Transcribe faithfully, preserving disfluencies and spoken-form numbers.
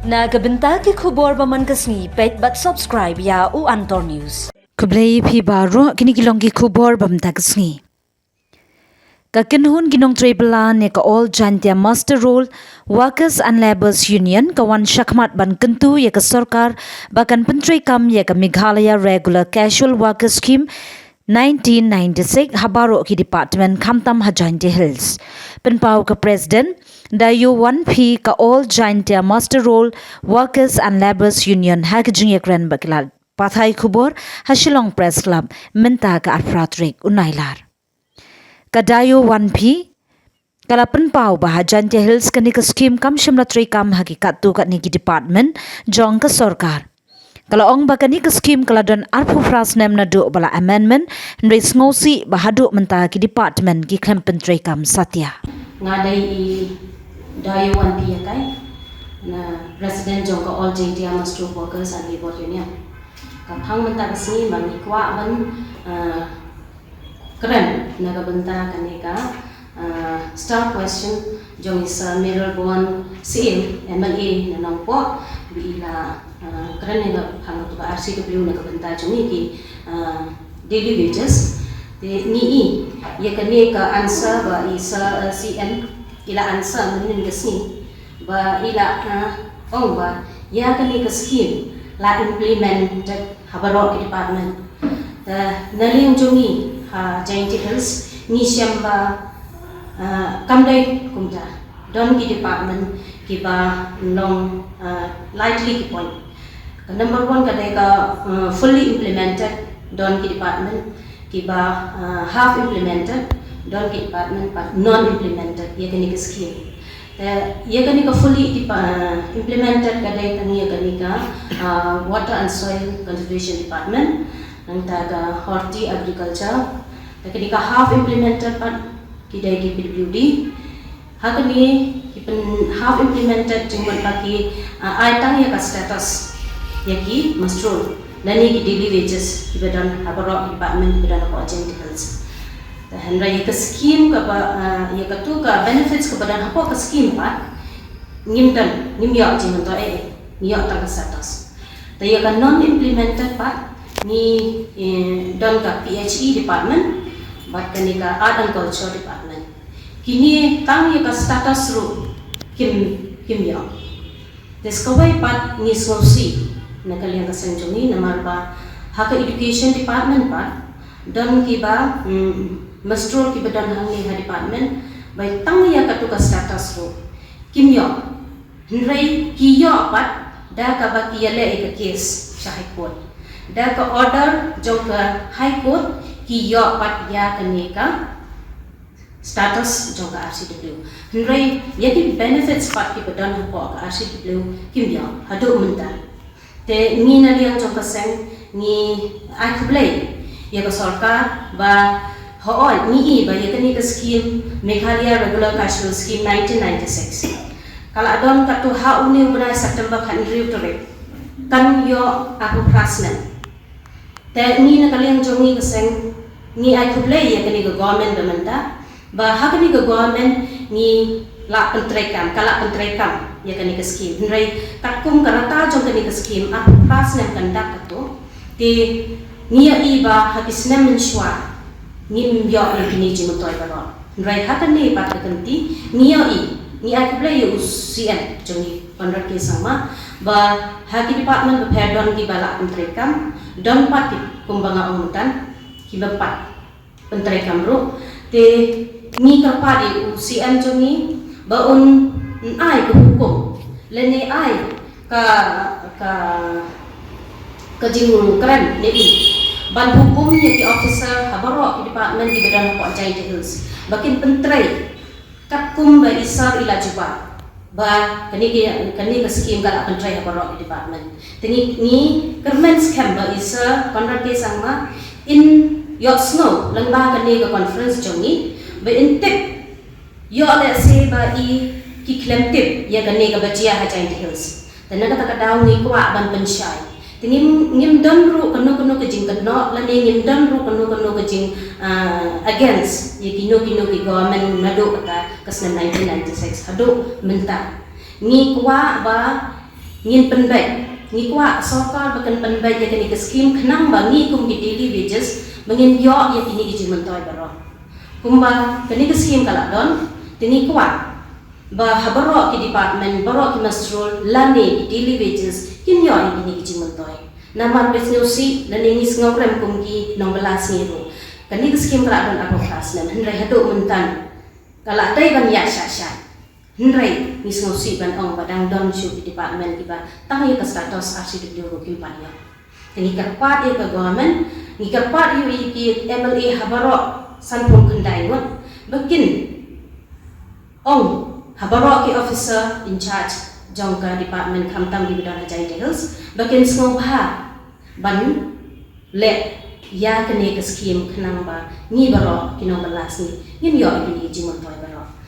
Na ka bynta ki khubor ba man ka sngi, peit bad subscribe ïa u Antor News. Khublei phi baroh, kine ki long ki khubor ba man ka sngi. Ka kynhun ki nongtrei bylla ne ka All Jaintia Muster Roll Workers and Labourers Union ka wan shakhmat ban kyntu ïa ka sorkar ba kan pyntreikam ïa ka Meghalaya Regular Casual Worker Scheme nineteen ninety-six ha baroh ki department khamtam ha Jaintia Hills. Pynpaw ka President Dayo Wanphi, ka All Jaintia Muster Roll Workers and Labourers Union ha ka jingïakren bad ki lad pathai khubor ha Shillong Press Club mynta ka arphew tarik u Nailar. Ka Dayo Wanphi ka la pynpaw ba ha Jaintia Hills kane ka skhim kam shym la treikam ha ki katto katne ki department jong ka sorkar. Ka la ong ba kane ka skhim ka la don arphew phra snem naduh ba la amendment, hynrei sngewsih ba haduh mynta ki department ki khlem pyntreikam satia. Nga dei i Dayo Wanphi ïa kai, na President jong ka All Jaintia Muster Workers and Labour Union. Ka phang mynta ka sngi ba ngi kwah ban, eh, kren na ka bynta kane ka, ah, star question jong i Sir Mayralborn Syiem, M L A na Nongpoh, ba i la, ah, kren na ka phang katu ka R C W na ka bynta jong ngi ki, ah, daily wages. Te ngi i ïa kane ka answer ba i Sir, ah, C M i la answer mynnin ka sngi. Ba i la, ah, ong ba ïa kane ka scheme la implemented ha baroh ki department. Te na liang jong ngi ha Jaintia Hills ngi shem ba, ah, kam dei kumta. Don ki department kiba long, ah, lightly ki point. Ka number one ka dei ka, ah, fully implemented, don ki department kiba, ah, half implemented, don ki department pat non implemented ïa kane ka scheme. Te ïa kane ka fully depa-, ah, implemented ka dei tang ïa kane ka, ah, Water and Soil Conservation Department, nangta ka Horti Agriculture, te kane ka half implemented pat ki dei ki P W D. Ha kane ki pyn half implemented jingmut ba ki, ah, ai tang ïa ka status ïa ki muster roll lane ki daily wages kiba don ha baroh ki department kiba don hapoh Jaintia Hills. Te hynrei ïa ka scheme kaba, ah, ïa katu ka benefits kaba don hapoh ka scheme pat ngim don, ngim ïoh jingmyntoi ei ei, ngi ïoh tang ka status. Te ïa ka non implemented pat ngi, eh, don ka P H E department bad kane ka Art and Culture department. Kine tang ïa ka status ruh kim, kim ïoh. Te sa kawei pat ngi sngewsih na ka liang ka seng jong ngi namar ba ha ka education department pat don kiba, mm, muster roll kiba don hangne ha department ba tang ïa katu ka status ruh kim ïoh. Hynrei ki ïoh pat da kaba ki ïaleh ïa ka case sha High Court. Da ka order jong ka High Court ki ïoh pat ïa kane ka status jong ka R C W. Hynrei ïa ki benefits pat kiba don hapoh ka R C W kim ïoh haduh mynta. Te ngi na liang jong ka seng ngi ai khublei ïa ka sorkar ba hooid ngi i ba ïa kane ka scheme Meghalaya Regular Casual Scheme nineteen ninety-six ka la don katto ha une u bnai September khathynriew tarik kan ïoh arphew phra snem. Te ngi na ka liang jong ngi ka seng ngi ai khublei ïa kane ka government ba mynta ba ha kane ka government ngi la pyntreikam, ka la pyntreikam ïa kane ka scheme. Hynrei katkum ka rta jong kane ka scheme arphew phra snem kan dap katto, te ngi ïohi ba ha ki snem mynshuwa ngim ïoh ïa kine jingmyntoi baroh. Hynrei ha kane pat ka kynti ngi ïohi, ngi ai khublei ïa u C M jong ngi Conrad K Sangma ba ha ki department bapher don kiba la pyntreikam, don pat ki kumba nga ong mynta kiba pat pyntreikam ruh. Te ngi kyrpad ïa u C M jong ngi ba un ai ka hukum lane ai ka, ka, ka jingkren ne i ban hukum ïa ki officer ha baroh ki department kiba don hapoh Jaintia Hills ba kin pyntrei katkum ba i Sir i la jubab ba kane ki, kane ka scheme ka la pyntrei ha baroh ki department. Te ngi, ngi kyrmen skhem ba i Sir Conrad K Sangma in ïohsngew lyngba kane ka conference jong ngi ba in tip ïoh lehse ba i ki khlem tip ïa kane kaba jia ha Jaintia Hills. Te na kata ka daw ngi kwah ban pynshai. Te ngim, ngim don ruh kano kano ka jingkynnoh lane ngim don ruh kano kano ka jing, ah, against ïa kino kino ki government naduh kata ka snem nineteen ninety-six haduh mynta. Ngi kwah ba Ngin pynbeit, ngi kwah sorkar ba kan pynbeit ïa kane ka skim khnang ba ngi kum ki daily wages ba ngin ïoh ïa kine ki jingmyntoi baroh. Kumba kane ka skim ka la don, te ngi kwah ba ha baroh ki department, baroh ki muster roll lane ki daily wages kin ïoh ïa kine ki jingmyntoi. Namar phi sngewsih lane ngi sngewrem kum ki nongbylla sngi ruh. Kane ka skim ka la don arphew phra snem, hynrei haduh mynta ka la dei ban ïaid shah shah. Hynrei ngi sngewsih ban ong ba dang don shuh ki department kiba tang ïa ka status R C W ruh kim pat ïoh. Te ngi kyrpad ïa ka government, ngi kyrpad ïa ki M L A ha baroh sanphew khyndai ngut ba kin ong ha baroh ki officer in charge jong ka department, khamtam kiba don ha Jaintia Hills, ba kin sngewbha ban leh ïa kane ka skim khnang ba ngi baroh ki nongbylla sngi ngin ïoh ïa kine ki jingmyntoi baroh.